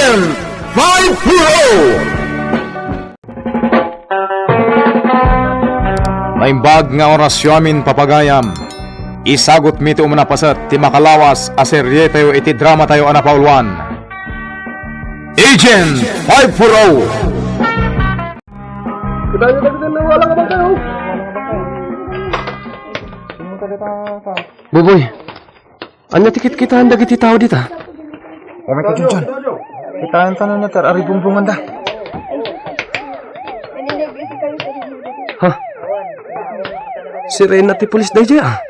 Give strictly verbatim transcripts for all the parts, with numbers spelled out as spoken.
Five four oh! Naimbag nga orasyo amin, papagayam. Isagutmi ti umuna paset ti makalawas a serietayo iti dramatayo a napauluan, Agent five four oh. Buboy, ania ti kitkitaen dagiti tao dita? Umay ka, Junjun. Kitaenta no natar-aribungbonganda. Ha? Sirena ti pulis daydiay, a?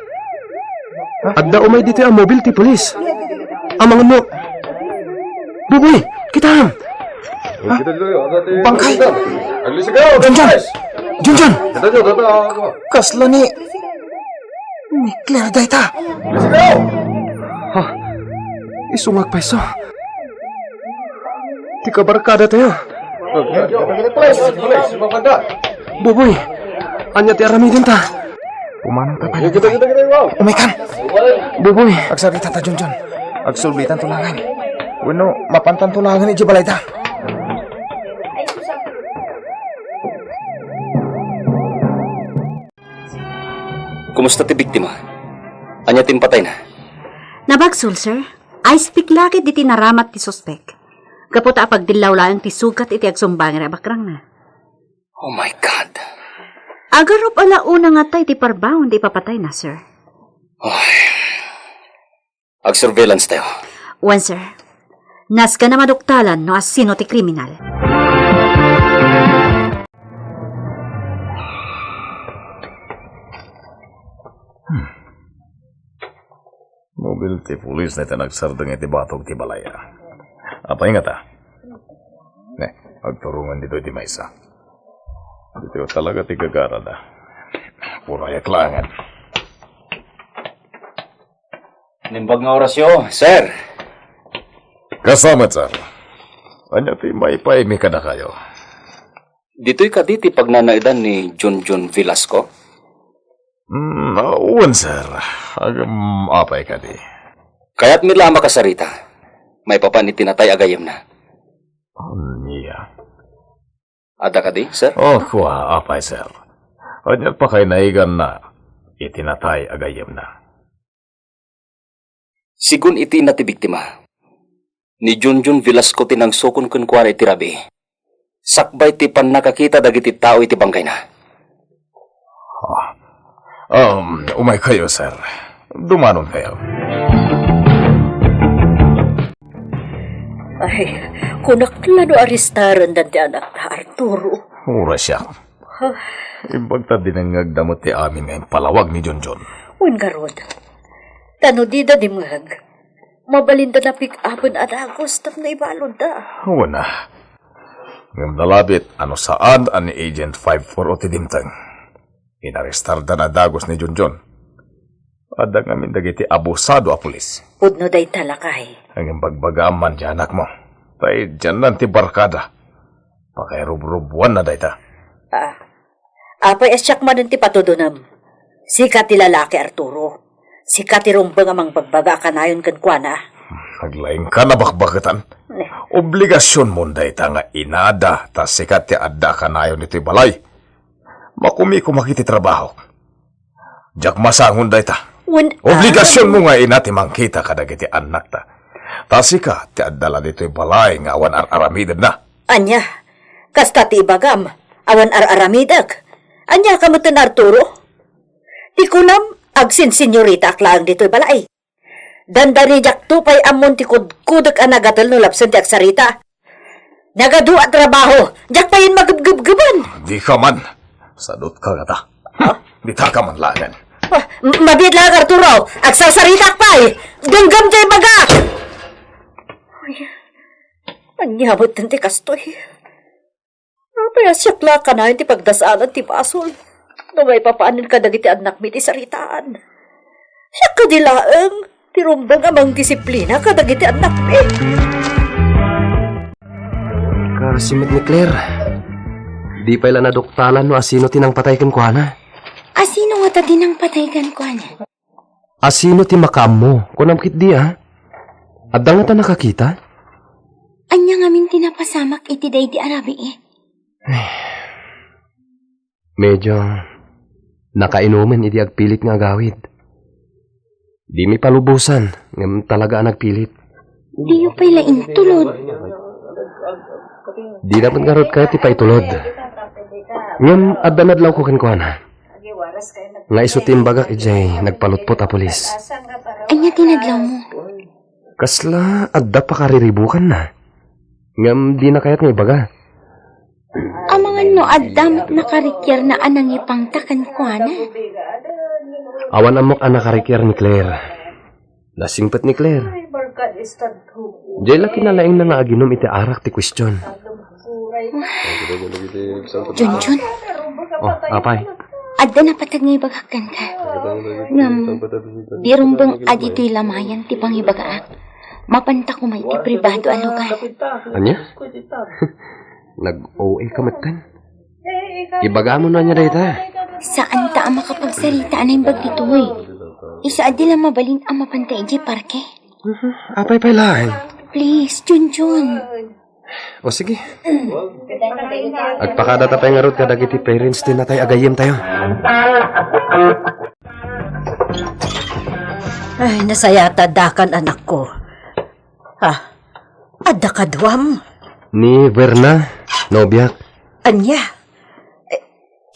Adda umay ditoy a mobil ti pulis. Amangan no. Buboy, kitaem. Bangkay! Junjun! Junjun! Kasla ni, ni Claire dayta. Ha? Isu nga agpayso. Ti kabarkadatayo. Buboy, ania ti aramidenta? Pumanang ta pay. Umaykan. Buboy. Agsarita ta, Junjun. Agsulbitan to laengen. Wenno, mapantan to laengen idiay balayda. Kumusta ti biktima? Ania ti impatayna? Nabagsul, sir. Ice pick la ket diti naramat ti suspek. Gapu ta apagdillaw laeng ti sugat iti agsumbangen a bakrangna. Oh my God. Agarup a la una ngata iti parbaon ti ipapatayna, sir. Ay. Ag-surveillance tayo. Wen, sir. Nasken a maduktalan no asino ti kriminal. Hmm. Mobil ti pulis dayta nagsardeng iti batog ti balay, a. Apay ngata? Ne, agturongan ditoy ti maysa. Ditoy talaga ti gagarada. Purayak laengen. Naimbag nga orasyo, sir. Kasta met, sir. Ania ti maipaymi kadakayo? Ditoy kadi ti pagnanaedan ni Junjun Velasco? Mm, ah, wen, sir. Agam, apay kadi? Kayatmi la a makasarita maipapan iti natay a gayyemna. Ania? Adda kadi, sir? Oh, kua, apay, sir. Ania pay naigana iti natay a gayyemna? Sigun iti inna ti biktima, ni Junjun Velasco ti nangsukon kenkuana iti rabii, sakbay ti pannakakita dagiti tao iti bangkayna. Ah, um, umaykayo, sir. Dumanonkayo. Ay, kunak la no arestaren dagiti anakta, Arturo. Uray siak. Huh? Imbag ta dinengngegda met ti amin nga impalawag ni Junjun. Wen ngarud, ta no dida dimngeg, mabalinda napick-upen a dagus tapno ibaludda. Wen a. Ngem nalabit a no saan a ni Agent five four oh ti dimteng, inarestardan a dagus ni Junjun. Adda ngamin dagiti abusado a pulis. Pudno dayta, lakay. Ngem bagbagaam man ti anakmo. Ta idianna ti barkada. Pakairubrubuanna dayta. Ah, apay a siak manen ti patudonem? Sika ti lalaki, Arturo. Sika ti rumbeng a mangbagbaga a kanayon kenkuana. Naglaingka a bakbaketan. Ne. Obligasionmon dayta nga inada ta sika ti adda a kanayon ditoy balay. Makumi koma iti trabahok. Diak masangon dayta. Wen-, obligasionmo nga ina ti mangkita kadagiti annakta. Ta sika ti adda la ditoy balay nga awan ar-aramidenda. Ania? Kasta ti ibagam, awan ar-aramidek? Ania ka metten, Arturo? Ti kunam, agsinsenyoritaak laeng ditoy balay. Dandani diakto pay ammon ti kudkudek a nagatel no lapsen ti agsarita. Nagadu a trabaho, diak payen maggebgebgeban. Dika man. Sadutka ngata. Ha? Ditaka man laengen. Ah, m-, mabiit laeng, Arturo. Agsasaritak pay. Denggem ti ibagak. Uy, ania metten ti kastoy? Apay a siak la kanayon ti pagdasalan ti basol no maipapanen kadagiti annakmi ti saritaan? Siak kadi laeng ti rumbeng a mangdisiplina kadagiti annakmi. Karsi met ni Claire. Di pay la naduktalan no asino ti nangpatay kenkuana. Asino ngata ti nangpatay kenkuana? Asino ti makaammo? Kunam ketdi, a? Adda ngata nakakita? Ania Ngamin ti napasamak iti daydi a rabii. Medyo nakainumen idi agpilit nga agawid. Dimi palubosan, ngem talaga a nagpilit. Diyo pay la intulod. Dida met ngarud kayat ti paitulod. Ngem adda nadlawko kenkuana. Nga isu ti imbagak idiay nagpalutpot a pulis. Ania ti nadlawmo? Kasla adda pakariribukanna. Ngem dina kayat nga ibaga. Amangan no adda met nakarikiarna a nangipangta kenkuana. Awan ammok a nakarikiar ni Claire. Nasingpet ni Claire. Diay la kinalaingna nga aginom iti arak ti kuestion. Junjun. Oh, apay. Adda napateg nga ibagak kenka. Ngem, di rumbeng a ditoy lamayan ti pangibagaak. Mapanta koma iti pribado a lugar. Ania? Nag-O A ka metten? Ibagam no ania dayta. Saanta a makapagsarita a naimbag ditoy. Isu a di la mabalin a mapanta idiay parke. Mhm. Apay pay laeng. Please, Junjun. O sige. Agpakadata pay ngarud kadagiti parents ti natay a gayyemtayo. Ay, nasayaat a addakan, anakko. Ha? Adda kaduam? Ni Verna, nobiak. Ania? Eh,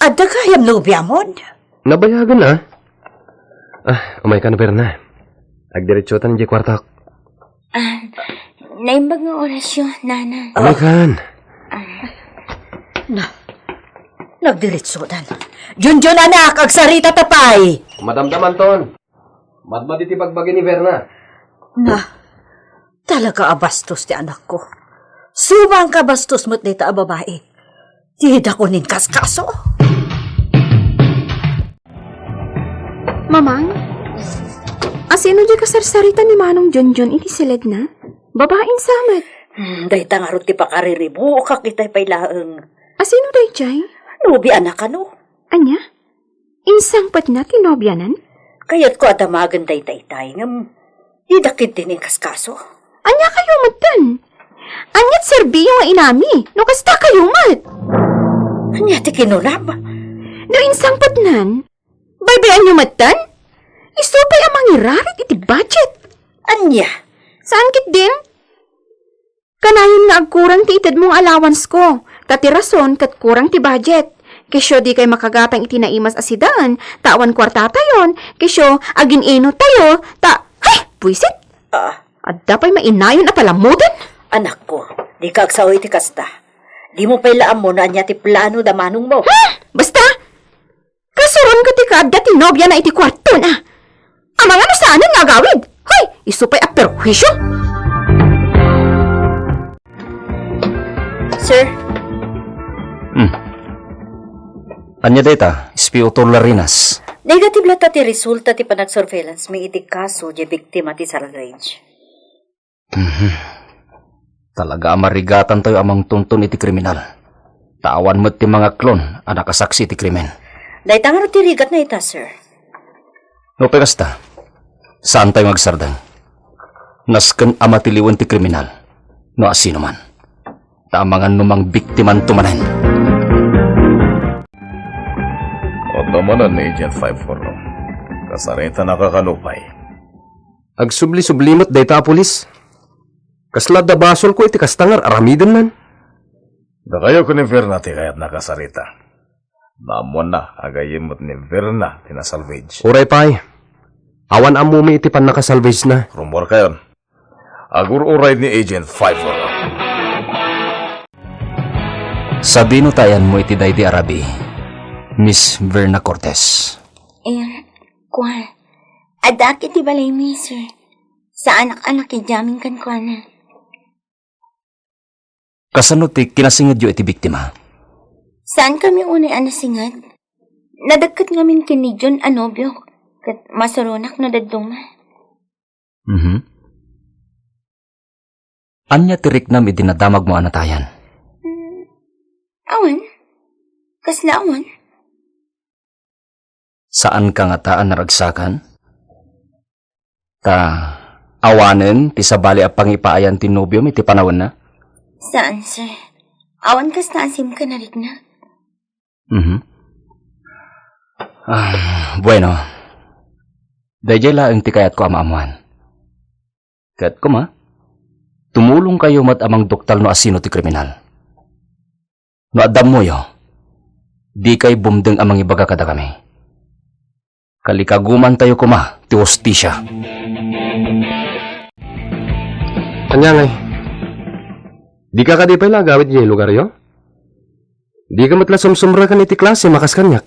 adda gayam nobiamon? Nabayagen a. Ah, umayka na, Verna. Agdiretsotan idiay kuartok. Ah, naimbag nga orasyo, Nana. Umaykan. Na, nagdiretsotan. Junjun, anak, agsarita ta pay. Madamdam, Anton. Madmadi ti bagbagi ni Verna. Na, talaga a bastos ti anakko. Subang kabastos met dayta a babai. Dida ko ninkaskaso. Mamang, asino diay kasarsarita ni Manong Junjun iti siledna? Babain sa met. Hmm, dayta ngarud ti pakariribuak, itay pay laeng. Asino daydiay? Nobia na kano. Ania? Insangpetna ti nobianan? Kayatko a damagen dayta itay, ngem dida ketdi ninkaskaso. Ania kayo metten? Ania ti serbiyo nga inami no kasta kayo met? Ania ti kinunam? No insangpetnan, baybay-anyo metten? Isu pay a mangirarit iti budget. Ania? Saan ketdin? Kanayon nga agkurang ti itedmo nga allowance ko, ta ti rason ket kurang ti budget. Kesyo dikay makagatang iti naimas a sidan, ta awan kuartatayon, kesyo agin-ino tayo, ta, hay, buisit! Ah. Adda pay mainayon a palamoden? Anakko, dika agsao iti kasta. Dimo pay la ammo no ania ti plano da manongmo. Ha? Basta, kasuron ko ti kaadda ti nobiana iti kuartona. Amangan no saanen nga agawid. Hoy, isu pay a perhuisyo. Sir. Hmm. Ania dayta, S P O Torlarinas? Negative latta ti resulta ti panagsurveillance mi iti kaso diay biktima ti salvage. Mhm. Talaga a marigatantayo a mangtunton iti kriminal. Ta awan met ti mangaklon a nakasaksi iti krimen. Dayta ngarud ti rigatna ita, sir. No pay kasta, saantayo nga agsardeng. Nasken a matiliwen ti kriminal no asinoman. Ta amangan no mangbiktimanto manen. Adda manen ni Agent five four. Kasaritana kano pay? Agsubli-subli met dayta a pulis. Kasla adda basolko iti kasta nga ar-aramidennan. Dakayo ken ni Verna ti kayatna a kasarita. Naammoanna a gayyem met ni Verna ti nasalvage. Uray pay. Awan ammomi iti pannakasalvagena. Rumorkayon. Agur-uray ni Agent five four. Sadino ti ayanmo iti daydi a rabii, Miss Verna Cortez? Eh, kua. Addaak iti balaymi, sir. Saanak a nakidiamin kenkuana. Kasano ti kinasingedyo iti biktima? Saankami unay a nasinged. Nadagket ngamin ken ni Jun a nobiok, ket masuronak no dadduma. Mhm. Ania ti riknam idi nadamagmo a natayan? Hmm, awan. Kasla awan. Saanka ngata a naragsakan? Ta awanen ti sabali a pangipaayan ti nobiom iti panawenna? Saan, sir? Awan kasta a sim ka narikna? Mhm. Ah, bueno. Daydiay laeng ti kayatko a maammoan. Ket koma, tumulongkayo met a mangduktal no asino ti kriminal. No adda ammoyo, dikay bumdeng a mangibaga kadakami. Kalikagumantayo koma ti hustisia. Ania ngay? Dika kadi pay la agawid idiay lugaryo? Dika met la sumsumreken iti klase, makas kaniak.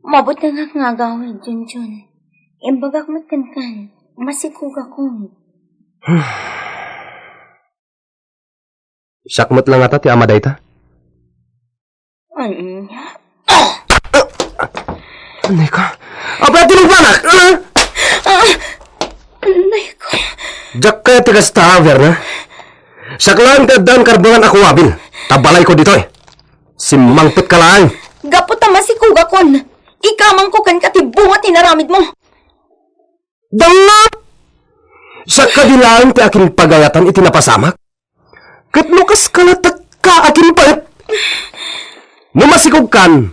Mabutengak nga agawid, Junjun. Imbagak met kenkan, masikogakon. Siak met la ngata ti ama dayta? Ania? Anay ka? Apay a tinungpanak? Ah! Ah! Anay ka? Diak kayat ti kasta, Verna. Siak laeng ti addaan karbengan a kuabil. Ta balayko ditoy. Simmangpetka laeng. Gapu ta masikogakon, ikamangko kenka ti bunga ti inaramidmo. Dangngap! Siak kadi laeng ti akinpagayatan iti napasamak? Ket no kas kalatekka, akinpayet? No masikogkan,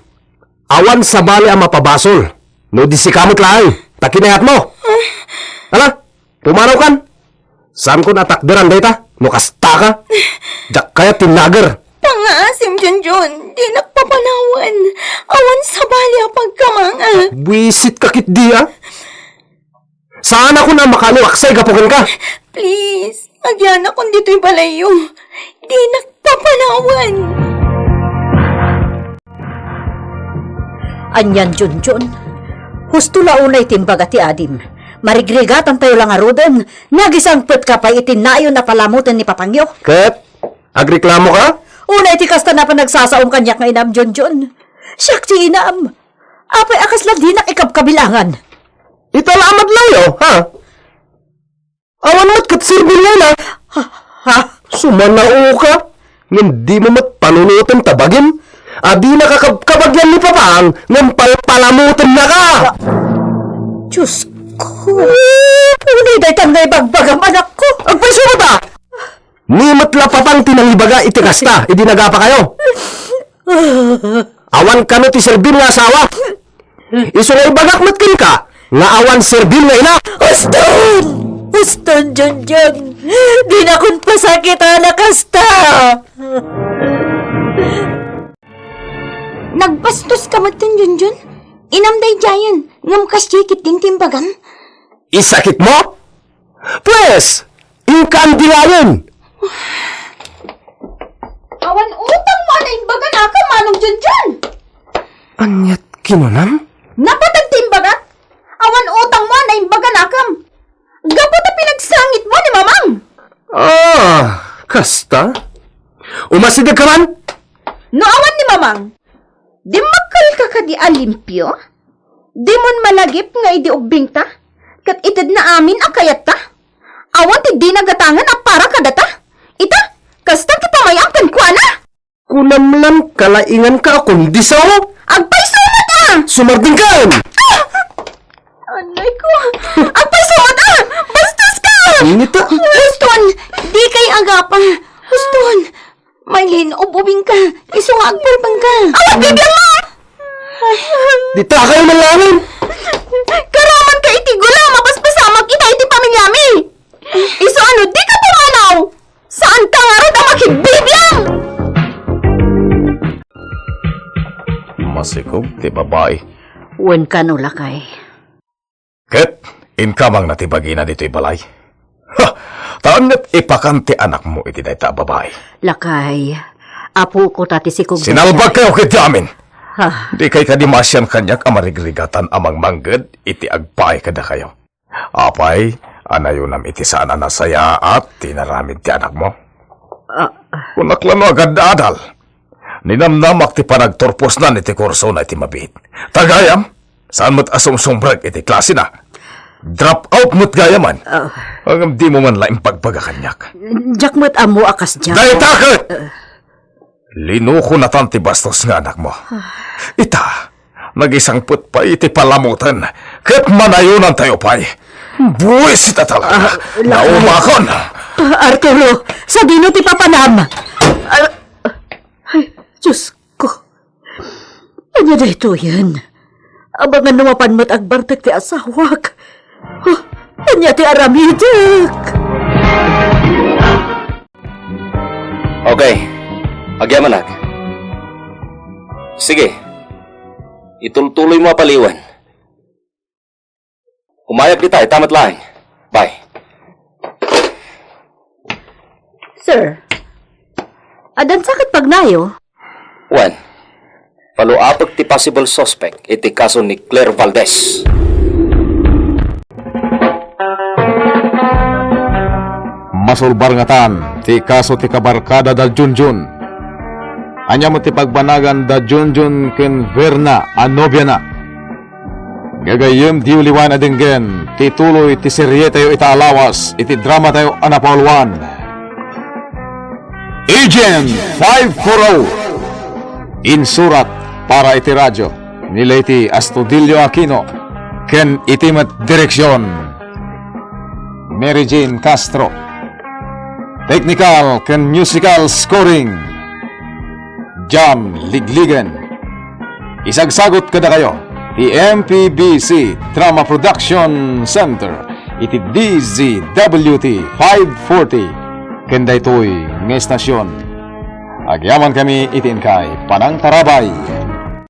awan sabali a mapabasol no di sika met laeng ta kinayatmo. Ala, pumanawkan. Saankon a takderan dayta no kastaka. Diak kayat ti nager. Pangngaasim, Junjun. Dinak papanawen. Awan sabali a pagkamangak. Buisitka ketdi, a? Saanakon a makaliwaksay gapu kenka. Please, agyanakon ditoy balayyo. Dinak papanawen. Anian, Junjun? Husto la unay ti imbaga ti adim. Marigrigatantayo la ngaruden, nagisangpetka pay iti nayon a palamoten ni papangyo. Ket agreklamoka? Unay ti kasta a panagsasaom kaniak nga inam, Junjun. Siak ti inam. Apay a kasla dinak ikabkabilangan? Ita la a madlayo, ha? Awan met ket serbim nga ina. Ha? Ha? Sumanaoka, ngem dimo met panunoten ta bagim a dinaka kabkabagian ni Papang ngem palpalamotennaka. Diyos ko. Uliday tan nga ibagbagam, anakko. Agpayso met a! Ni met la Papang ti nangibaga iti kasta idi nagapakayo. Awan kano ti serbim nga asawa. Isu nga ibagak met kenka nga awan serbim nga ina. Uston! Uston, Junjun! Dinakon pasakitan a kasta! Nagbastoska met, Junjun. Inam daydiayen, ngem kasdiay ketdin ti imbagam. Isakitmo? Pues, inka andi laeng. Awan utangmo a naimbagan akem, Manong Junjun. Aniat kinunam? Napateg ti imbagak. Awan utangmo a naimbagan akem. Gapu ta pinagsangitmo ni Mamang. Ah, kasta? Umasidegka man? No awan ni Mamang, dimmakkelka kadi a limpio? Dimon malagip nga idi ubbingta, ket itedna amin a kayatta? Awan ti dina gatangen a para kadata? Ita, kasta ti pamay-am kenkuana? Kunam lan kalainganka a kondisao? Agpayso met a! Sumardengka! Ah! Anay ko! Agpayso met a! Bastoska! Inita! Uston! Dikay agapa! Uston! Marlene, ub-ubingka. Isu nga agpalpangka. Awan bibiangmo! Dita kayo man laeng. Karamanka iti gula a mapaspasamak ita iti pamiliami. Isu ano, dika pumanaw. Saanka ngarud a makigbibiang. Masikog ti babai. Wen kano, lakay. Ket inkamangna ti bagina ditoy balay. Ha! Ta aniat ipakan ti anakmo iti dayta a babai? Lakay, apoko ta ti sikog. Sinalbagkayo ketdi amin. Ha? Dikay kadi maasian kaniak a marigrigatan a mangmangged iti agpaay kadakayo? Apay a nayonam iti saan a nasayaat ti inaramid ti anakmo? Ah. Kunak la no agadda-adal. Ninamnamak ti panagturposnan iti kursona iti mabiit. Ta gayam, saan met a sumsumrek iti klasena. Drop out met gayamen. Ah. Ngem dimo man la impagbaga kaniak. Diak met ammo a kasdiay. Dayta ket! Ah. Linukonatan ti bastos nga anakmo. Ita, nagisangpet pay iti palamoten, ket manayonantayo pay. Buwisit a talaga. Ah, la- Naumakon. Ah, Arturo, sadino ti papanam? Ah, ay, Diyos ko. Ania daytoyen? Amangan no mapan met agbartek ti asawak. Oh, ania ti aramidek? Okay. Agyamanak. Sige. Itultuloy mo a paliwen. Umayag dita, ita met laeng. Bye. Sir, adda sa ket pagnayo? Wen, paluapek ti possible suspect iti kaso ni Claire Valdez. Masulbar ngatan ti kaso ti kabarkada da Junjun. Ania met ti pagbanagan da Junjun ken Verna a nobiana? Gagayyem diyo liwan a denggen ti tuloy ti serietayo ita a lawas iti dramatayo a napauluan, Agent five four oh. Insurat para iti radyo ni Leyte Astudillo Aquino ken iti met direksion, Mary Jane Castro. Technical ken musical scoring, John Ligligan. Isagsagut kadakayo ti M P B C Drama Production Center iti D Z W T five forty ken daytoy nga estasion. Agyamankami iti inkay panangtarabay.